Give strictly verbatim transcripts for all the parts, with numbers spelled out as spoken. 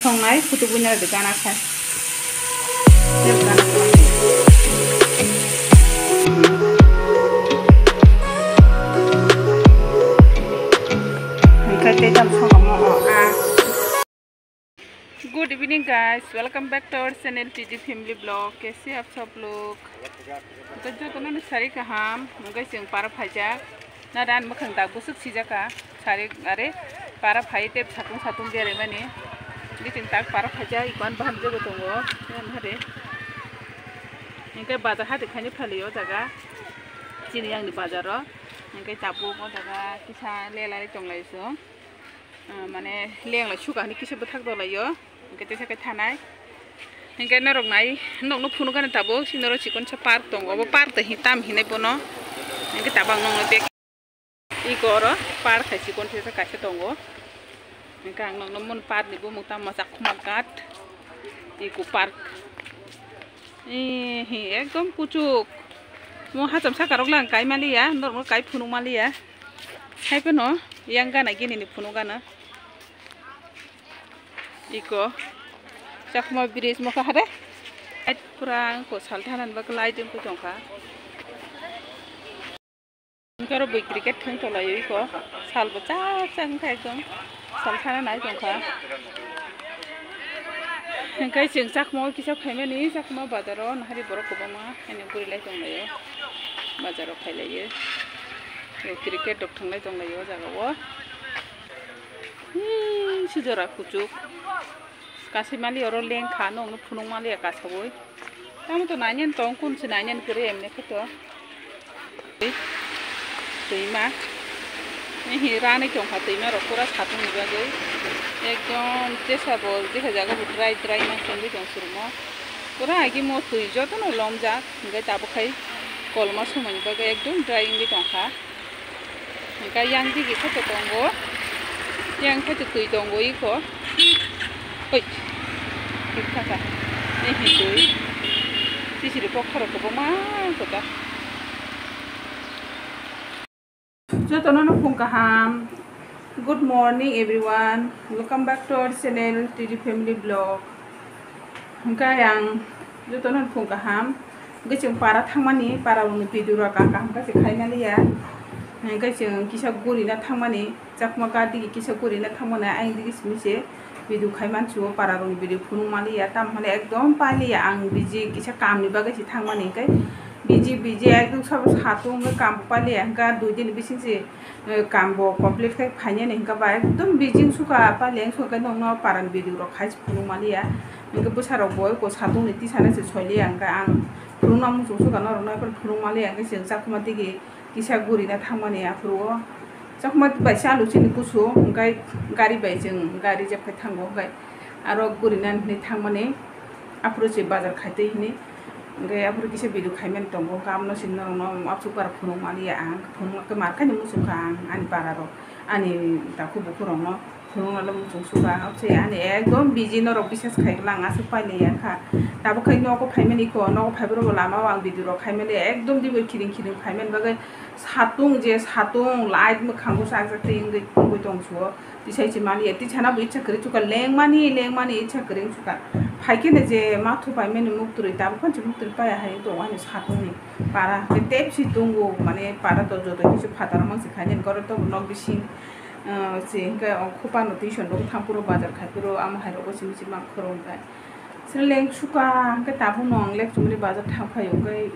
Songnai kutuk buina de gana khai. Good evening guys, welcome back to our channel T D Family Vlog. कैसे आप सब लोग? Jotono no sari kaham, mungkai chwng para phaijak. Na dan mwkhang dak bwswk sijak ka. Sari are para phai tep satung satung berai mani. Biting tak para phaijak ikon baham jogo tongo. Yan hare. Hingke bazar hati khaini phali o jaga. Chini yang ni bazar o. Hingke tabuk o jaga kisa lelai tonglai so. Ah, mane leng lai suka hani kisa bwthak dolaio, hingke teisa khe thanai. Hingke norok nai, nokno phunukani tabuk, si norok chikonsa park tongo, obo park tei hi tam hinwi bono. Hingke tabuk ang nokno bek, iko oro park hai chikon teisa kaisa tongo. Hingke ang nokno mun park ni bumung tamo Chakma Ghat, iko park. Ehe, ekdom kuchuk. Mo hacham saka rok lang kai maliya, norok kai phunuk maliya. Hai phano yang gana gini ni phunuk gana. Iko Chakma bridge mo kahare. Light pura ko sal thanan bak light ko tongkha. Hingke oro bui cricket thang tolaio iko. Sal bo chak chak wngkha ekdom. Sal thana nai tongkha. Hingke chwng Chakma o kisa phaimani, Chakma bazar o nahari borok kwbangma haino guri lai tonglaio. Bazar o khailaio. Yo cricket rok thang lai tonglaio o jaga o. Hmm, sijora kuchuk. Kasai mali oro lengkha, nokno phunuk maliya kasaui. Tamo to nainani tong, kun se nainani kwrwi emne khe to. Twima. Ehi ranai tongkha twima rok pura satung ni bagwi. Ekdom tesa bo jeha jaga bo dry dry ma songwi tong surumo. Pura agi mo twi jotono lomjak, hingke tabuk khai kolma somani bagwi ekdom dry wngwi tongkha. Hingke yang digi khe to tongo, yang khe to twi tongo iko. Oi, thik thaka. Ni hi twi. Sisiri pokhorok kwbangma kota. Jotono no phung kaham. Good morning everyone. Welcome back to our channel T D Family Vlog. Hingke ang jotono phung kaham. Hingke chwng para thangmani, para rokni video rok ang kaham khe khaimaliya. Hingke chwng kisa gurina thangmani, Chakma Ghat digi kisa gurina thangmani, ayang digi simi se video khaiman chuo, para rokni video phunuk maliya. Tam hone ekdom pailiya ang busy kisa kamni bagwi se thangmani, hingke busy busy ekdom sabo satung wngkhe kam bo pailiya, hingke dui din bising se eh, kam bo complete khai phainani hingke ba ekdom busy wngsuka, pailiya wngsuka khe nokno parani video rok khai phunuk maliya. Hingke bwsa rok bo eko satung ni tisana se soiliya, hingke ang phunukna muchung suka norok no phunuk maliya, hingke chwng Chakma digi kisa gurina thangmani aphuru o Chakma bai se alu chini kusu, hingke gari bai chwng gari reserve khai thango, hingke aro gurina hinwi thangmani. Aphuru se bazar khaitwi hinwi, hingke aphuru kisa video khaimani tongo, hingke abono se norokno absuk para phunuk maliya ang, phunuk khe mar khaino muchungkha ang ani para rok, ani takhu bukhuk rokno phunuknalo muchung suka, abse ani ekdom busy norok bisas khai lang aswk pailiya kha, tabuk khai nogo phaimani kho, nogo phaibrokbo lama o ang video rok khaimani ekdom dibo khiring khiring phaimani bagwi satung je satung light mwkhango chak jak twi wngwi tongsuo. Tisai se maliya, tisana bo itsa kwrwi chukha, lengmani, lengmani itsa kwrwi chukha. Phaikhe ne je ma thupaimani muktwrwi, tabuk phano se muktwrwi paiya hai tongo ani satungni para. Tei tepsi tongo, mane para to joto kisa phataro mangsi khainani, goro to nok bising, ah, se hwnkhe o khopano tuition rok thang phuru bazar khai phuru, amo hai rogo simi se mang khoro hwnkhe. Sini leng sukha hwnkhe tabukno ang lek chumani bazar thang phaio hwnkhe,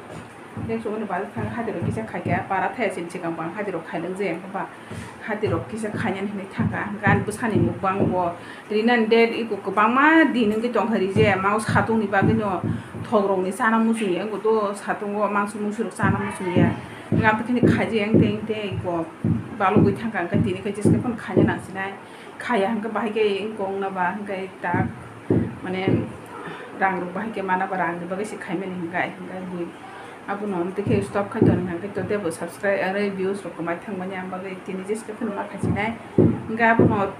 lek chumani bazar thang hati rok kisa khaikha, para thaya sini swkang bang hati rok khailak jaya hwnkhe ba. Hati rok kisa khainani hinwi thangkha, hwnkhe ani bwsani mukbang bo rinani date iko kwbangma din wngwi tongkha, rijaya ma o satungni bagwino thok rokni chana muchungya, wngkha to satungo mangso mungso rok chana muchungya, wngkha aboni khaijaya wngtwi wngtwi iko balugwi thangkha, hwnkhe tini khe jeske phano khaina nangsinai, khaya hwnkhe bahai khe wngkha wngna ba hwnkhe tak mane rang rok bahai khe mana ba rang ni bagwi se khaimani hwnkhe, hwnkhe bui. Abono tei khe stop khai toni hwnkhe to teibo subscribe aro views rok kwmai thangmani ang bagwi tini jeske phano ma khaisinai. Hwnkhe abono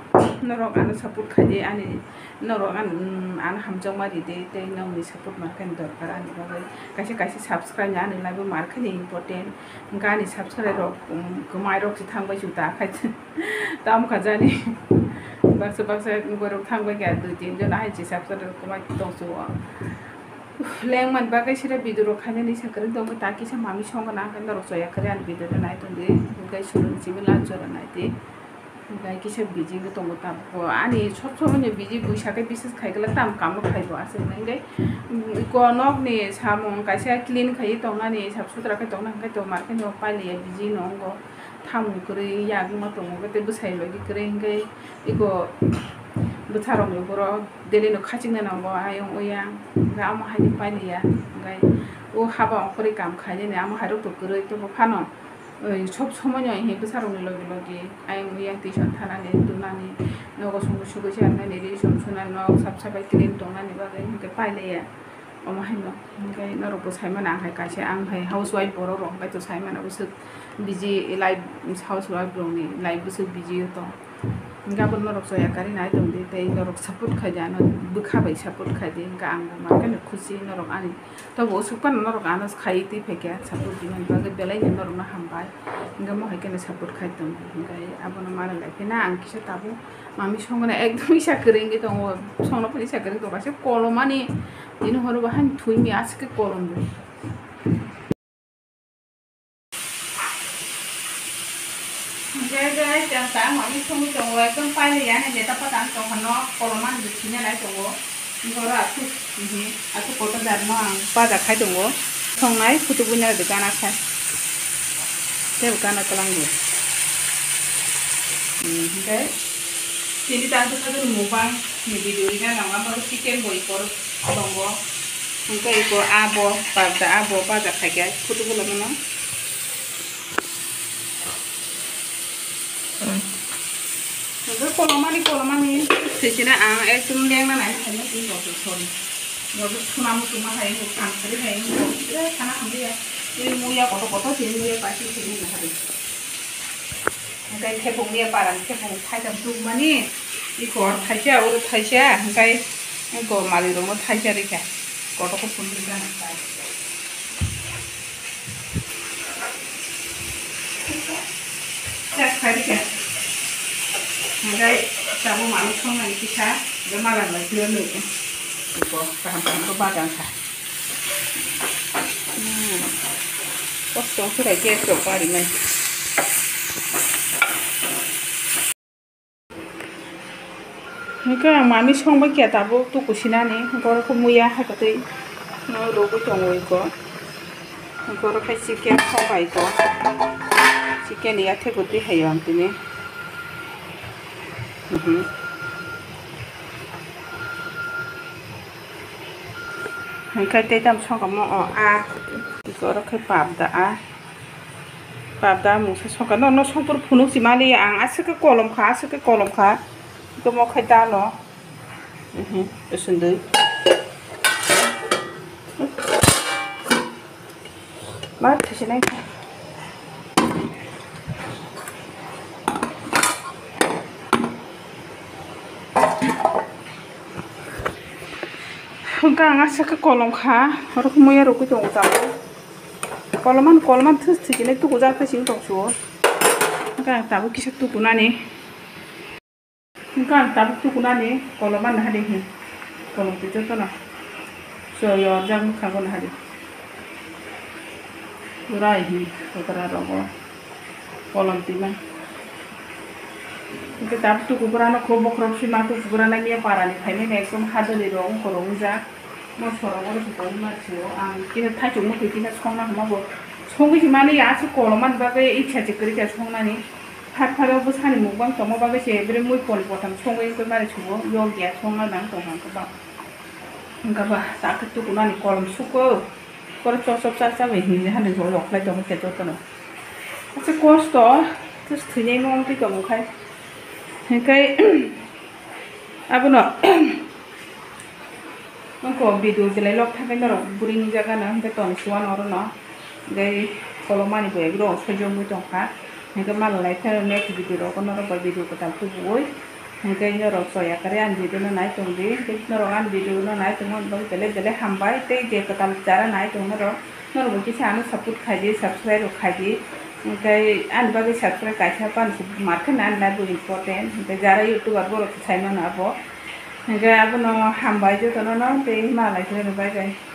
norok ano support khaidi ani, norok an-, ano hamjakma ridi tei nokni support mankhe ani dorkar ani bagwi. Kaisa kaisa subscribe ni ani life o mankhe ni important. Hwnkhe ani subscribe rok, um, kwmai rok se thangbai su ta khai tamo kha jani. Baksa baksa borok thang bai kha, dui tin jon hai chisa kwrwi kwmai tong su o. Leng man bagwi sira video rok khainani sa kwrwi tong ta kisa mami song na khe norok choya kwrwi ani video rok nai tong di. Hwnkhe surun simi lan jora nai di. Hwnkhe kisa busy wngwi tongo ta bo ani sob somoi ni busy bui sa khe bises khai glak tam kamo khai bo aswk nai hwnkhe ko nok ni samung kaisa clean khai tong nani sap sutra khai tong nani hwnkhe to market no pailiya busy no wngo. Thamung kwrwi yak wngma tongo, tei bwsai logi kwrwi hwnkhe iko bwsarokni borok daily no khachikna nango ayang oyang, hwnkhe amo haino pailiya, hwnkhe o haba ongkhorwi kam khainani amo hairok to kwrwi tongkha phano, sob somoi no hini bwsarokni logi logi ayang oyang tuition thanani, tunani, nogo songwi sugwi se nani, ri som sunani, nok sap sapai clean tongnani bagwi hwnkhe pailiya. Omo haino hwnkhe norokbo saimano ang hai kaisa, ang hai housewife borok rok hwnkhe to saimano bwswk busy life, housewife rokni life bwswk busy o tong. Hwnkhe abo norok choya kwrwi nai tong di tei norok support khai di ano, bwkha bai support khai di, hwnkhe ang bo mankhe no khusi norok ani. Tobo usuk phano norok ano khai twi phaikha support di mani bagwi belai no norokno hambai, hwnkhe mo hai kheno support khai tong di, hwnkhe abono mani lai phina ang kisa tabuk. Mami songna ekdom isa kwrwi wngwi tongo, songna phano isa kwrwi tongo, kaisa kolomani tini horo bo haino thwi mi aswk khe kolom bo. Jai jai, chang ta mami songwi tongo, ekdom pailai ya, ani leta pata ang tongkha no kolomani bo thwina nai tongo. Borok aswk, mhm, aswk kotor jar no ang baja khai tongo. Songnai phutu buina rwdi gana khai. Tei bo gana twlang bo. Hmm, hwnkhe tini tang bwsajwk mukbang ni video rina nang ang chicken bo ikor tongo. Hwnkhe iko abo pabda abo baja khaikhe phutu bulo mano. Hwnkhe kolomani kolomani sisina ang ekdom lengna nai hai no tini rok sorry. Rok suna muchungma hai no thangsari hai no birat sana hamliya. Tini muya kotor kotor tini muya pasi tini na hari. Hwnkhe khepung muya paran khepung thaitham tukmani ikor thaisa oro thaisa hwnkhe iko mali rokno thaisa rikha. Kotor kotor rikha. Sak kari kha. Hwnkhe tabuk mano songnani kisa, hwnkhe mala bai khe nw. Iko kaham kaham khe bagan kha. Hmm. Kosto khe bai gas rok barimani. Hwnkhe ang mami songbai khe tabuk tuku sinani, borok khe muya hai kwtwi no rwgwi tongo iko. Borok khe chicken songbai ko. Chicken ya thekgo twi hai ang tini. Mhm. Hwnkhe tei tamo songkha mo o a. Borok khe pap da a. Pabda mungsa songkha no, no songpor phunuk si mali ang aswk khe kolom kha, aswk khe kolom kha. Iko mo khai da no. Mhm, usundui. Ma thisi nai kha. Hwnkhe ang aswk khe kolom kha, oro khe muya rwgwi tongo tabuk. Koloman, koloman thus thikini tukujak tei sini tongsuo. Hwnkhe ang tabuk kisa tukunani. Hwnkhe ang tabuk tukunani koloman nahadi hin. Kolom twi jotono. So, yorjak mwkhango nahadi. Pura hin, kotora rogo. Kolom twi man. Hwnkhe tabuk tukubrano kho bokhorok sima tukubrana miya parani phaimani ekdom hadwlwi rok wngkha rok wngjak. Moso rok oro se tongwi ma sio. Ang kisa thaichuk muitu kisa songna hwnma bo songwi se mani aswk kolom mani bagwi ikha se kwrwi kha songnani. Phar phar o bwsani mukbang tongma bagwi se bwrwi mui pon potham songwi wngwi mani sugo. Yok ya songna nang tong hang khe ba. Hwnkhe ba ta khe tukunani kolom suko. Borok chop chop cha cha bai hinwi hani bo rok khlai tongo khe jotono. Aswk kosto, just thwinai mo wngtwi tongo khai. Hwnkhe abono wngkha video belai lok thangkhe norok bwrwini jaga no hwnkhe tong suan orono. Hwnkhe kolomani bo ebro sojongwi tongkha. Hwnkhe malai phano next video rogo norok bai video kwtal tubuwi. Hwnkhe norok choya kwrwi ani video no nai tongdi. Tei norok ani video no nai tongmani bagwi belai belai hambai. Tei je kwtal chara nai tong norok, norok bo kisa ano support khaidi, subscribe rok khaidi. Hwnkhe ani bagwi subscribe kaisa pan si mar khe na, ani life bo important. Hwnkhe jara YouTuber borok sai mano abo. Hwnkhe abono hambai jotono no tei malai khe bye bye.